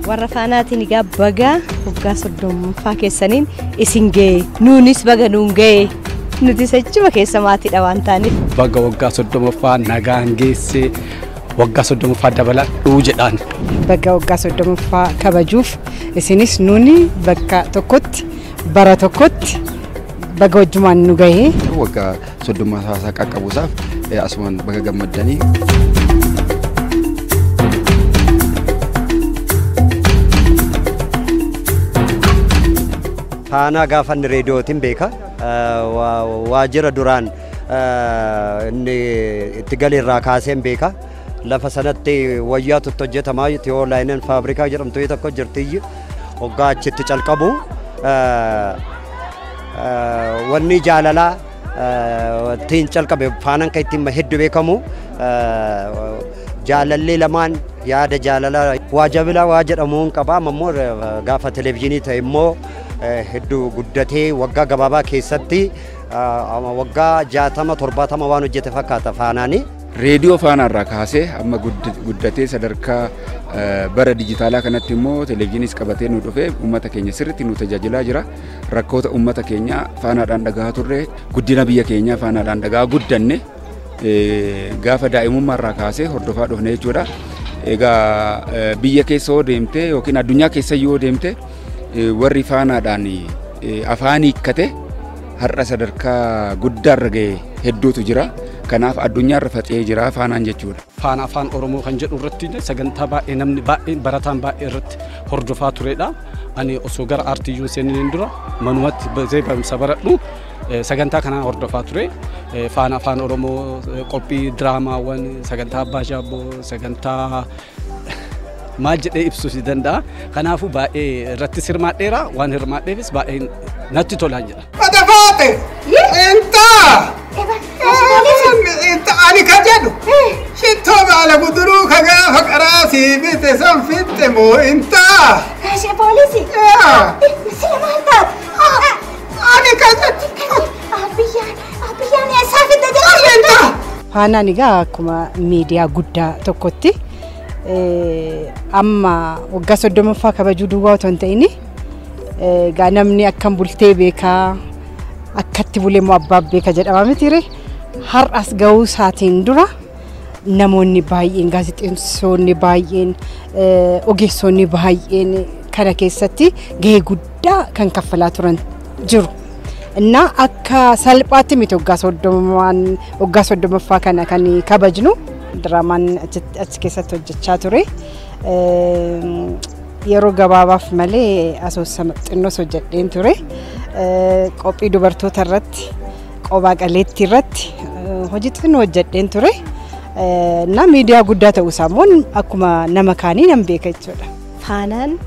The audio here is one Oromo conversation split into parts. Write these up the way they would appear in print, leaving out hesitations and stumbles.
Warra Faanaatiin egaa baga waggaa 30ffaa keessaniin isin ga'e, nuunis baga nuun ga'e, nuti achuma keessa maatiidha waan ta'aniif. Baga waggaa 30ffaa nagaan geesse, waggaa 30ffaa dabaladhuu jedhaan. Baga waggaa 30ffaa kabajuuf isinis nuuni bakka tokkotti bara tokkotti baga wajjumaan nu ga'e. Waggaa 30ffaa qaqqabuusaaf asumaan baga gammaddanii. Faanaa gaafa inni reediyootiin beeka. Waajjira duraan inni itti galeerraa kaaseen beeka. Lafa sanatti wayyaatu itti hojjetamaa Tiyoo Laayinen faabrikaa jedhamtu tokko jirtiyyi. Hoggaa achitti calqabu wanni jaalalaa ittiin calqabe Faanaan kan ittiin hedduu beekamu jaalallee lamaan yaada jaalalaa waa jabilaa waa jedhamuun qaba. Amma immoo gaafa televezyiinii ta'e immoo hedduu guddatee waggaa gabaabaa keessatti waggaa 60 70 waan hojjete fakkaata Faanaani. Reediyoo Faanaarraa kaasee amma guddatee sadarkaa bara dijitaalaa kanatti immoo televezyiiniis qabatee nu dhufee uummata keenya sirriitti nu tajaajilaa jira. Rakkoota uummata keenyaa Faanaadhaan dhagahaa turre, guddina biyya keenyaa Faanaadhaan dhagahaa guddanne gaafa daa'imummaarraa kaasee hordofaa dhufne jechuudha. Egaa biyya keessa yoo deemte yookiin addunyaa keessa yoo deemte warri Faanaadhaan afaan hiikkate har'a sadarkaa guddaarra ga'e hedduutu jira. Kanaaf addunyaarra faca'ee jira Faanaan jechuudha. Faana afaan Oromoo kan jedhu irratti sagantaa baay'ee namni baay'een barataan baay'ee irratti hordofaa turedha. Ani osoo gara aartiyyuu seeniin dura manumatti barumsa baradhu sagantaa kanaa hordofaa ture. Faana afaan Oromoo qophii diraamaawwan sagantaa Abbaa Jaabboo sagantaa maal jedhee ibsuu si danda'a. Kanaafuu baay'ee irratti hirmaadheera, waan hirmaadheefis baay'ee natti tolaan jedha. Madafaate! Intaa! Ani kan jedhu shittoo baala guduruu ka gaafa qaraa sii bite san fixxe moo intaa? Kaashee poolisii! Sila maal taate? Ani kan jedhu. Abiyyaan eessaa fidda jedha? Intaa! Faanaan egaa akkuma miidiyaa guddaa tokkotti amma waggaa 30ffaa kabajuu duwwaa otoo hin ta'in egaa namni akkam bultee beekaa akkatti bulee immoo abbaa beeka jedhama mitiire. Har'as ga'uu isaatiin dura namoonni baay'een gaazexeessonni baay'een ogeessonni baay'een kana keessatti gahee guddaa kan kaffalaa turan jiru. Innaa akka salphaatti miti waggaa 30ffaa kana kan kabajnu diraamaan achi keessatti hojjechaa ture. Yeroo gabaabaaf malee asoosama xinnoos hojjedheen ture. Qophii dubartoota irratti qobaa qaleetti irratti hojii xinnoo hojjedheen ture. Na miidiyaa guddaa ta'uu isaa immoo akkuma nama kaanii nan beeka jechuudha. Faanaan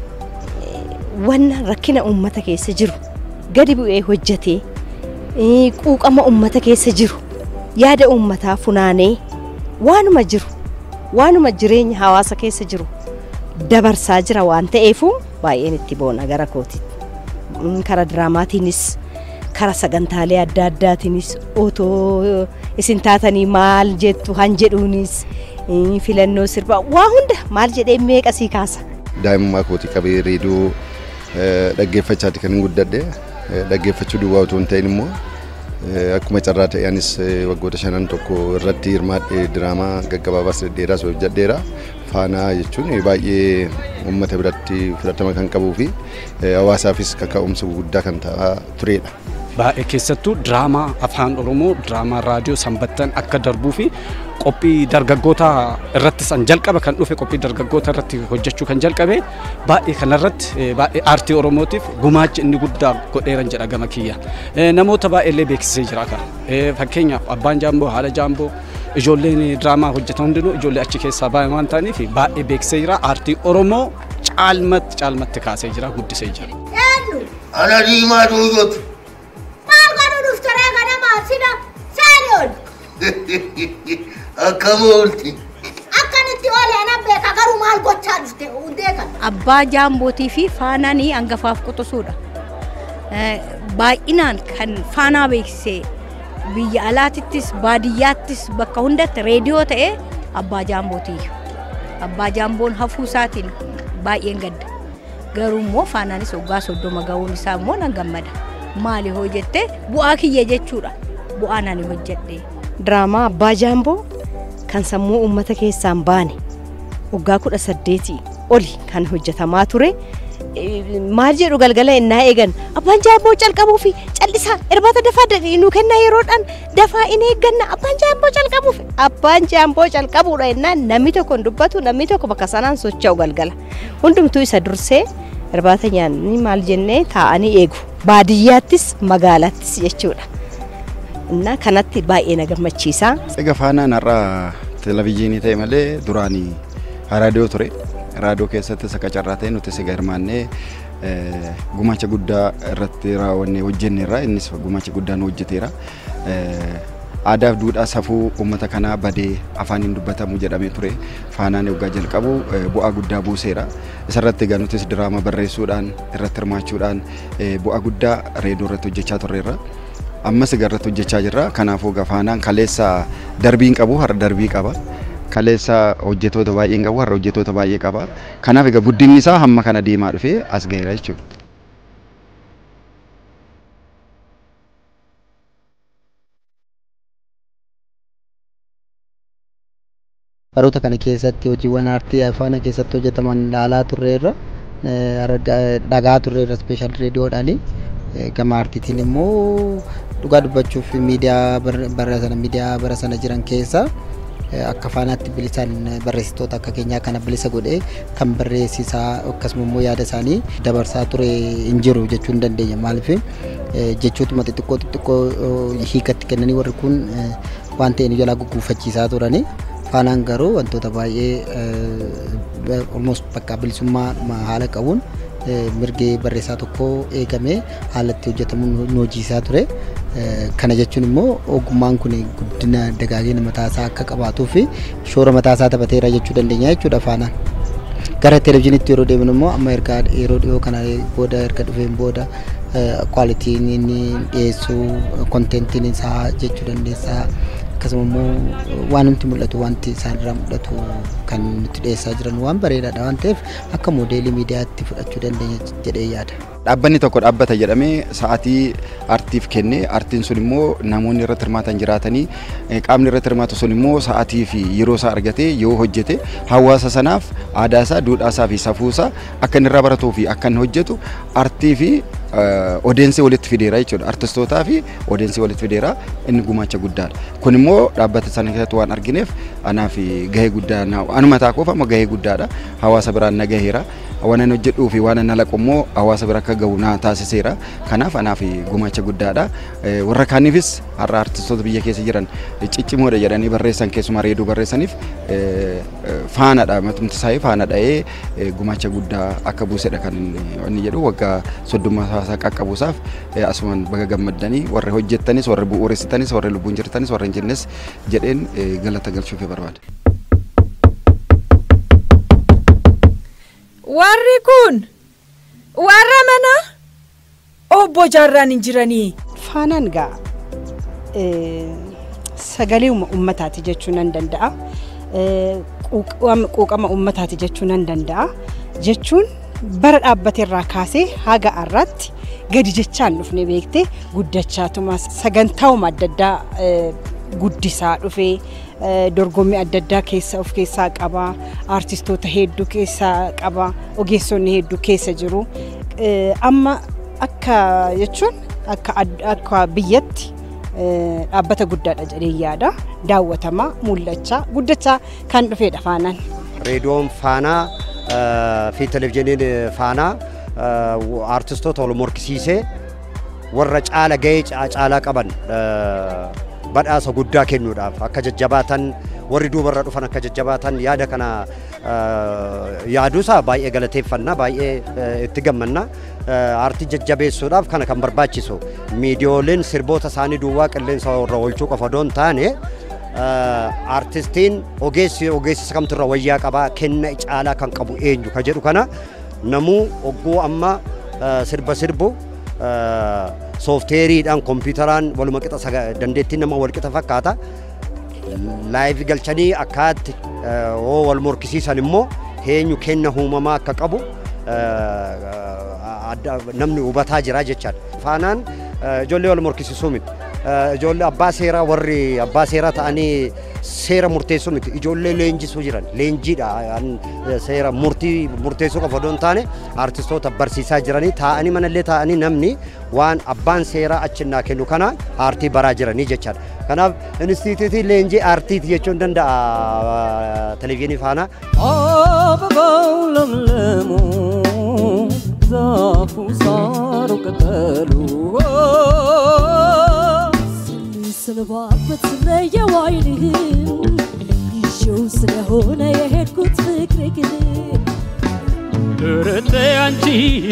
wanna rakkina uummata keessa jiru gadi bu'ee hojjetee quuqama uummata keessa jiru yaada uummataa funaanee waanuma jiru waanuma jireenya hawaasa keessa jiru dabarsaa jira waan ta'eefu baay'een itti boona gara kootitti. Karaa diraamaatiinis karaa sagantaalee adda addaatiinis otoo isin taatanii maal jettu han jedhuunis filannoo sirbaa waa hunda maal jedhee meeqa sii kaasa. Daa'imummaa kootii qabee reediyoo dhaggeeffachaati kan hin guddadhe. Dhaggeeffachuu duwwaa otoo hin ta'in immoo akkuma carraa ta'e anis waggoota 5 tokko irratti hirmaadhe diraamaa gaggabaabaas dhedheeraas hojjedheera. Faanaa jechuun baay'ee uummata biratti fudhatama kan qabuu fi hawaasaafis kaka'umsa guddaa kan ta'aa turedha. Baay'ee keessattuu diraamaa afaan Oromoo diraamaa raadiyoo sanbattan akka darbuu fi qophii dargaggoota irratti san jalqaba kan dhufe qophii dargaggoota irratti hojjechuu kan jalqabe baay'ee kanarratti baay'ee aartii Oromootiif gumaacha inni guddaa godheeran jedha gama kiyya. Namoota baay'ee illee beeksisee jira kan. Fakkeenyaaf Abbaan Jaamboo, haadha Jaamboo, ijoolleen diraamaa hojjetan hundinuu ijoollee achi keessaa baay'ee waan ta'aniif baay'ee beeksisee jira. Aartii Oromoo caalmatti kaasee jira, guddisee jira. Eenyu? Ana diimaa duujotu. Maal godhu dhuftaree ganama sida saani ol. Akkam oolti. Akkanitti oole ana beeka garuu maal gochaa dhufte hundee kana. Abbaa Jaambootii fi Faanaan hangafaaf quxisuudha. Baay'inaan kan Faanaa beeksisee biyya alaatittis baadiyyaattis bakka hundatti reediyoo ta'ee Abbaa Jaambootiyyu. Abbaa Jaamboon hafuu isaatiin baay'een gadda. Garuu immoo Faanaanis waggaa 30 ga'uun isaa immoo nan gammada. Maali hoo jettee bu'aa kiyya jechuudha. Bu'aan ani hojjedhe. Diraamaa Abbaa Jaamboo kan sammuu uummata keessaan baane waggaa 18 oli kan hojjetamaa ture. Maal jedhu galgala innaa eegan Abbaan Jaamboo calqabuufi callisaa irbaata dafaa nu kennaa yeroodhaan dafaa in eegganna Abbaan Jaamboo calqabuufi Abbaan Jaamboo calqabuudha innaan namni tokko hin dubbatu, namni tokko bakka sanaan socho'u galgala. Hundumtuu isa dursee irbaata nyaanni maal jennee taa'anii eegu, baadiyyaattis magaalaattis jechuudha. Innaa kanatti baay'ee na gammachiisa. Egaa Faanaan har'a televezyiinii ta'e malee duraanii raadiyoo ture. Raadiyoo keessatti akka carraa ta'e nuti siga hirmaannee gumaacha guddaa irratti raawwannee hojjenneerra, innis gumaacha guddaa nu hojjeteera. Aadaaf duudhaa safuu uummata kanaa badee afaan hin dubbatamu jedhamee ture. Faanaan waggaa jalqabu bu'aa guddaa buuseera. Isarratti egaa nutis diraamaa barreessuudhaan irratti hirmaachuudhaan bu'aa guddaa reediyoo irratti hojjechaa turreerra. Ammas egaa irratti hojjechaa jirra. Kanaafuu egaa Faanaan kaleessa darbii hin qabu, har'a darbii qaba. Kaleessa hojjettoota baay'ee hin qabu, har'a hojjettoota baay'ee qaba. Kanaaf egaa guddinni isaa hamma kana deemaa dhufee as ga'eera jechuudha. Baroota kana keessatti hojiiwwan aartii Faana keessatti hojjetaman ilaalaa turreerra, dhagaa turreerra ispeeshaal reediyoodhaani. Gama aartiitiin immoo dhugaa dubbachuuf miidiyaa bara sana miidiyaa bara sana jiran keessa akka Faanaatti bilisaan barreessitoota akka keenyaa kana bilisa godhee kan barreessisaa akkasuma immoo yaada isaanii dabarsaa ture hin jiru jechuu hin dandeenya. Maaliif jechootuma xixiqqoo xixiqqoo hiikatti kennanii warri kun waan ta'e nu jalaa gugguufachiisaa turani. Faanaan garuu wantoota baay'ee almost bakka bilisummaa haala qabuun mirgi barreessaa tokko eegamee haala itti hojjetamuun nu hojiisaa ture. Kana jechuun immoo ogummaan kun guddina dagaagina mataasaa akka qabaatuu fi shoora mataasaa taphateera jechuu dandeenya jechuudha Faanaan. Gara televezyiiniitti yeroo deemnu immoo amma erga yeroo dhiyoo kana booda erga dhufeen booda kwaalitiin inni dhiyeessu kontentiin isaa jechuu dandeessaa. Akkasuma immoo waan nuti mul'atu wanti isaan irraa mul'atu kan nuti dhiyeessaa jiran waan bareedaadha waan ta'eef akka moodeelii miidiyaatti fudhachuu dandeenya jedhee yaada. Dhaabbanni tokko dhaabbata jedhamee sa'aatii aartiif kennee aartiin sun immoo namoonni irratti hirmaatan jiraatanii qaamni irratti hirmaatu sun immoo sa'aatii fi yeroo isaa argatee yoo hojjete hawaasa sanaaf aadaa isaa, duudhaa isaa fi safuu isaa akka inni irraa baratuu fi akka inni hojjetu aartii fi odeensii walitti fideera jechuudha. Artistootaa fi odeensii walitti fideera, inni gumaacha guddaadha. Kun immoo dhaabbata sana keessatti waan argineef anaaf gahee guddaa anuma taakoof amma gahee guddaadha. Hawaasa biraan na gaheera. Waan ani hojjedhuu fi waan ani alaqu immoo hawaasa bira akka gahu na taasiseera. Kanaaf anaaf gumaacha guddaadha. Warra kaaniifis har'a artistoota biyya keessa jiran ciccimoodha jedhanii barreessan keessumaa reeduu barreessaniif Faanaadha matumti isaa Faana dha'ee gumaacha guddaa akka buusedha kan inni jedhu waggaa 30 isaa qaqqabuusaaf asumaan baga gammaddanii warri hojjettanis warri bu'uuressitanis warri lubbuun jirtanis warri hin jirres jedheen galata galchuuf barbaada. Warri kun warra mana obbo Jaarraan hin jiranii. Faanaan gaa sagalee uummataati jechuu nan danda'a. Quuqama uummataati jechuu nan danda'a. Jechuun bara dhaabbate irraa kaasee haga har'aatti gadi jechaan dhufne beektee guddachaatuma sagantaawuma adda addaa guddisaa dhufee dorgommii adda addaa keessa of keessaa qaba, aartistoota hedduu keessaa qaba, ogeessonni hedduu keessa jiru. Amma akka jechuun akka biyyatti dhaabbata guddaadha jedhee yaada. Daawwatamaa, mul'achaa, guddachaa kan dhufedha Faanaan. Reediyoon Faanaa fi televezyiiniin Faanaa aartistoota wal morkisiisee warra caala gahee caalaa qaban badhaasa guddaa kennuudhaaf akka jajjabaatan warri duubarra dhufan akka jajjabaatan yaada kana yaaduusaa baay'ee galateeffannaa baay'ee itti gammanna. Aartii jajjabeessuudhaaf kana kan barbaachisu miidiyooleen sirboota isaanii duwwaa qilleensa irra oolchuu qofa osoo hin taane aartistiin ogeessi ogeessi kamtu irra wayyaa qabaa kenna caalaa kan qabu eenyu ka jedhu kana namuu ogguu amma sirba sirbu soofteeriidhaan kompiitaraan waluma qixa dandeettiin nama wal qixa fakkaata. Live galchanii akkaatti oo wal morkisiisan immoo eenyu kenna uumamaa akka qabu namni hubataa jira jechaadha. Faanaan ijoollee wal morkisiisuu miti. Ijoollee abbaa seeraa warri abbaa seeraa ta'anii seera murteessuu miti. Ijoollee leenjisuu jiran. Leenjiidha seera murtii murteessuu qofa odoo hin taane artistoota barsiisaa jiranii taa'anii manallee taa'anii namni waan abbaan seeraa achinnaa kennu kana aartii baraa jiranii jechaadha. Kanaaf inistituutii leenjii aartiiti jechuun danda'a televezyiinii Faanaa. አበባው ለምለሙ ዛፉ ሳሩ ቅጠሉ ስንባበት ስለየው ዓይንህን ይዤው ስለሆነ የሄድኩት ፍቅርህን ኧረ ተይ አንቺ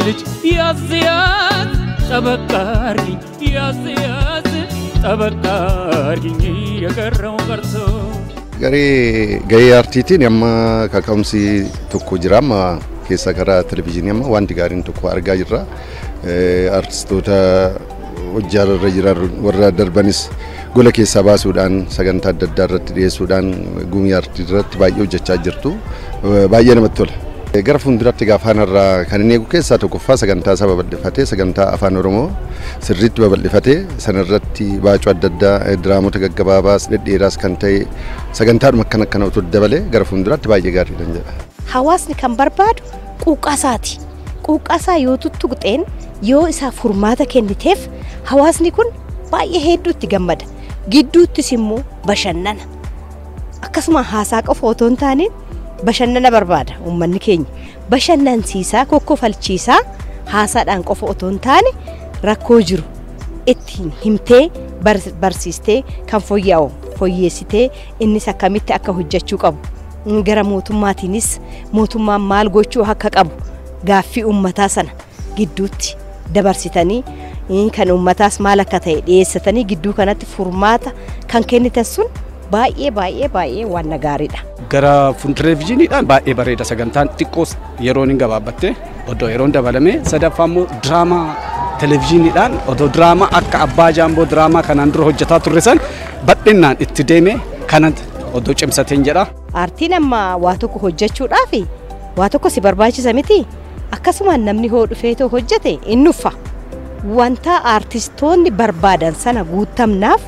ልጅ ያዝ ያዝ ጠበቅ አድርጊኝ ያዝ ያዝ ጠበቅ አድርጊኝ የቀረው ቀርቶ Garee gahee aartiitiin amma kaka'umsi tokko jira amma keessa karaa televezyiinii amma wanti gaariin tokko argaa jirra. Artistoota hojii irra jiran warra darbanis gola keessaa baasuudhaan sagantaa adda addaa irratti dhiyeessuudhaan gumii aartii irratti baay'ee hojjechaa jirtu. Baay'ee namatti tola. Gara fuulduraatti gaafa Faanarraa kan inni eegu keessaa tokkoffaa sagantaa isaa babal'ifatee sagantaa afaan Oromoo sirriitti babal'ifatee sanarratti baacoo adda addaa diraamota gaggabaabaas dhedheeraas kan ta'e sagantaadhuma akkana akkana otoo dabalee gara fuulduraatti baay'ee gaariidha jedha. Hawaasni kan barbaadu quuqqaasaati. Quuqqaasaa yoo tuttuqxeen yoo isaa furmaata kenniteef hawaasni kun baay'ee hedduutti gammada. Gidduuttis immoo bashannana. Akkasuma haasaa qofa otoo hin taane bashannana barbaada uummanni keenya. Bashannansiisaa kokkofalchiisaa haasaadhaan qofa otoo hin taane rakkoo jiru ittiin himtee barsiistee kan fooyya'u fooyyessitee innis akkamitti akka hojjechuu qabu gara mootummaatiinis mootummaan maal gochuu akka qabu gaaffii uummataa sana gidduutti dabarsitanii kan uummataas maal akka ta'e dhiyeessatanii gidduu kanatti furmaata kan kennitan sun baay'ee baay'ee baay'ee waan gaariidha. Gara televezyiiniidhaan baay'ee bareeda sagantaan xiqqoos yeroon hin gabaabbatte odoo yeroon dabalame sadaffaa immoo diraamaa televezyiiniidhaan odoo diraamaa akka abbaa jaamboo diraamaa kanaan dura hojjetaa turre san bal'inaan itti deeme kanan odoo cimsateen jedha. Aartiin amma waa tokko hojjechuudhaaf waa tokko si barbaachisa miti akkasumaan namni hoo dhufeetoo hojjete inni uffa. Wanta aartistoonni barbaadan sana guutamnaaf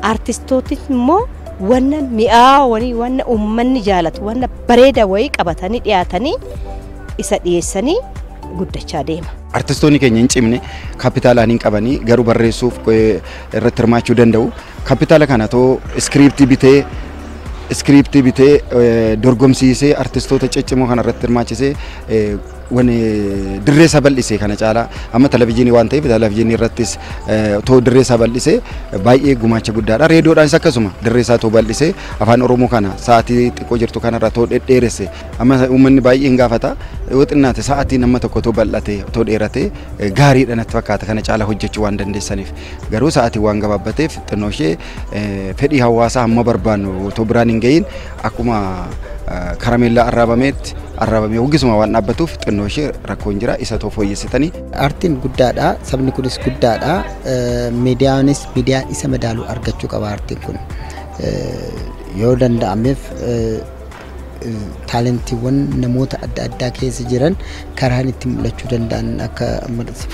aartistoonni immoo wanna mi'aawanii wanna uummanni jaalatu wanna bareeda wayii qabatanii dhiyaatanii isa dhiyeessanii guddachaa deema. Artistoonni keenya hin cimne kaapitaalaan hin qabanii garuu barreessuuf irratti hirmaachuu danda'u. Kaapitaala kana too iskiriiptii bitee dorgomsiisee artistoota ciccimoo kana irratti hirmaachisee wani dirree isaa bal'isee kana caalaa amma televezyiinii waan ta'eef televezyiinii irrattis too dirree isaa bal'isee baay'ee gumaacha guddaadha. Reediyoodhaanis akkasuma dirree isaa too bal'isee afaan Oromoo kana sa'aatii xiqqoo jirtu kanarra too dhedheeresse amma uummanni baay'een gaafata yoo xinnaate sa'aatii nama tokko too bal'ate too dheerate gaariidha natti fakkaata kana caalaa hojjechuu waan dandeessaniif garuu sa'aatii waan gabaabbateef xinnoo ishee fedhii hawaasaa hamma barbaannu too biraan hin ga'iin akkuma karameellaa arraabameetti arraabamee hoggisuma waan dhaabbatuuf xinnoo ishee rakkoon jira isa too fooyyessitanii. Aartiin guddaadha sabni kunis guddaadha miidiyaanis miidiyaa isa madaalu argachuu qaba aartiin kun yoo danda'ameef taalentiiwwan namoota adda addaa keessa jiran karaan itti mul'achuu danda'an akka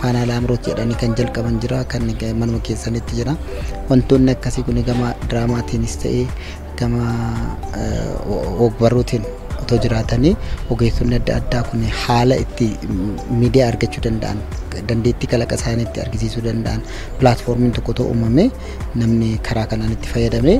Faanaa Laamroot jedhanii kan jalqaban jira kan manuma keessanitti jira wantoonni akkasii kun gama diraamaatiinis ta'ee gama ogbarruutiin otoo jiraatanii ogeessonni adda addaa kun haala itti miidiyaa argachuu danda'an dandeettii kalaqa isaanii itti argisiisuu danda'an pilaatfoormiin tokko otoo uumame namni karaa kanaan itti fayyadame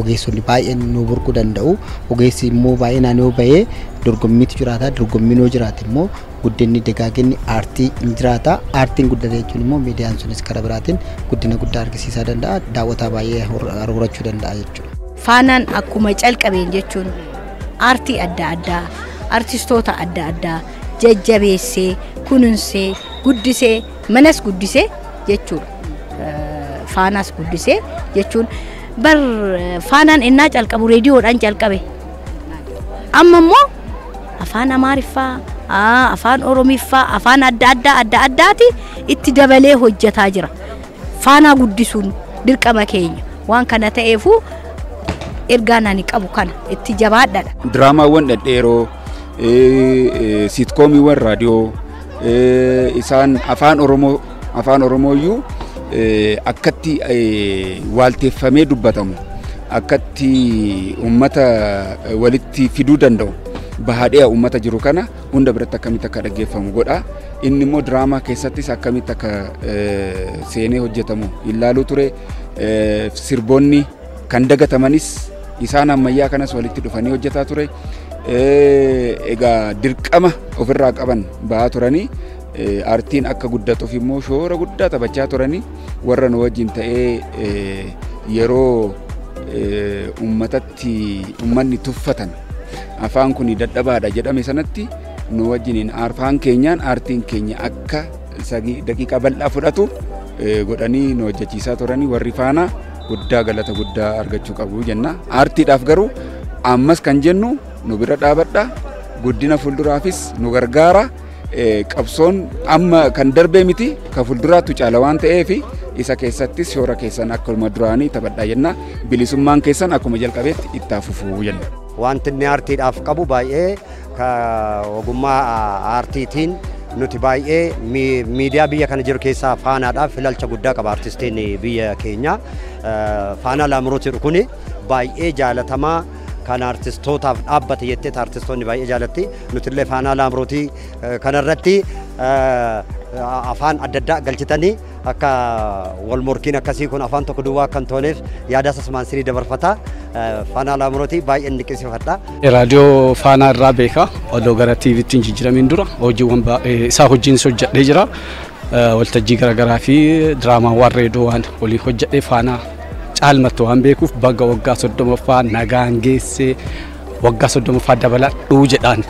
ogeessonni baay'een nu burquu danda'u ogeessi immoo baay'inaan yoo bahee dorgommiitu jiraata dorgommiin yoo jiraate immoo guddinni dagaaginni aartii hin jiraata aartiin guddate jechuun immoo miidiyaan sunis karaa biraatiin guddina guddaa argisiisaa danda'a daawwataa baay'ee horachuu danda'a jechuudha. Faanaan akkuma calqabeen jechuun aartii adda addaa artistoota adda addaa jajjabeessee kunuunsee guddisee manas guddisee jechuudha. Faanaas guddisee jechuun bar faanaan innaa calqabu reediyoodhaan calqabe. Amma immoo afaan Amaariffaa, afaan Oromiffaa, afaan adda addaa adda addaati itti dabalee hojjetaa jira. Faanaa guddisuun dirqama keenya waan kana ta'eefu Ergaan ani qabu kana itti jabaadhaadha. Diraamaawwan dhedheeroo, siitkoomiiwwan raadiyoo, isaan afaan Oromoo afaan Oromooyyuu akkatti waalteeffamee dubbatamu, akkatti uummata walitti fiduu danda'u, bahaadhee uummata jiru kana hunda biratti akkamitti akka dhaggeeffamu godha. Inni immoo diraamaa keessattis akkamitti akka seenee hojjetamu ilaaluu ture. Sirboonni kan dagatamanis isaan ammayyaa kanas walitti dhufanii hojjetaa ture. Egaa dirqama ofirraa qaban ba'aa turanii, aartiin akka guddatuuf immoo shoora guddaa taphachaa turanii, warra nu wajjin ta'ee yeroo uummatatti uummanni tuffatan, afaan kun dadhabaadha jedhame sanatti, nu wajjiniin afaan keenyaan aartiin keenya akka daqiiqaa bal'aa fudhatu godhanii nu hojjechiisaa turanii, warri Faanaa guddaa galata guddaa argachuu qabu jenna. Aartiidhaaf garuu ammas kan jennu, nu bira dhaabadha, guddina fuulduraafis nu gargaara. Qabsoon amma kan darbee miti, kan fuulduraattu caala waan ta'eef, isa keessattis shoora keessan akkuma duraanii taphadhaa jenna. Bilisummaan keessan akkuma jalqabeetti itti fufuu jenna. Wanti inni aartiidhaaf qabu baay'ee, ogummaa aartiitiin nuti baay'ee miidiyaa biyya kana jiru keessaa Faanaadhaaf ilaalcha guddaa qaba artistiin biyya keenya. Faanaa Laamroot jedhu kuni baay'ee jaalatamaa kan artistootaaf dhaabbate jettee artistoonni baay'ee jaalatti. Nuti illee Faanaa Laamrootii kanarratti afaan adda addaa galchitanii akka wal morkiin akkasii kun afaan tokko duwwaa akka hin tooneef yaada sasmaan sinii dabarfata. Faanaa Laamrootii baay'een dinqisiifadha. Raadiyoo Faanaa irraa beeka. Odoo gara TVtti hin jijjiiramiin dura hojiiwwan isaa hojiin hojjedhee jira. Waltajjii garaagaraa fi diraamaawwan reediyoo waan olii hojjedhee Faanaa caalmatti waan beekuuf, baga waggaa 30ffaa nagaan geessee, waggaa 30ffaa dabaladhuu jedhaan.